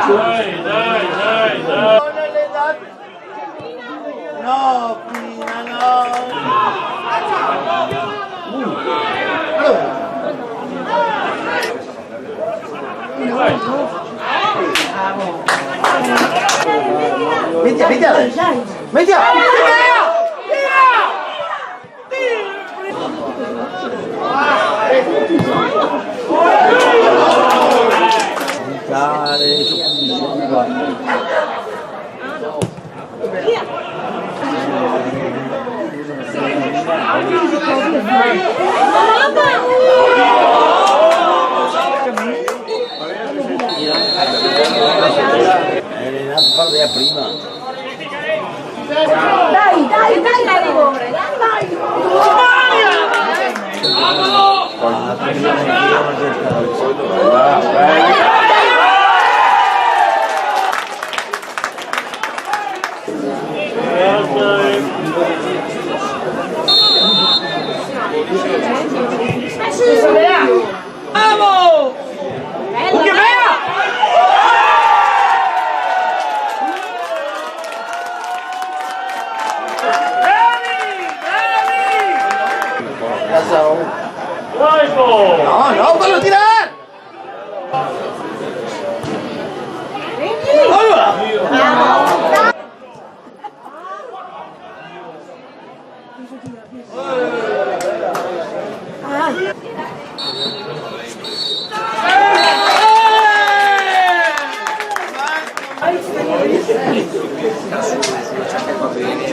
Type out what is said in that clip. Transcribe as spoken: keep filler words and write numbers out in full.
Dai, dai, dai, dai. No, Pina, no. Metia, metia. Metia. Era nato fare la prima. Dai, dai, dai, dai, amore, dai, dai. Bravo! Che bela! Bravi! Bravi! No, no, fallo tirar! Allora!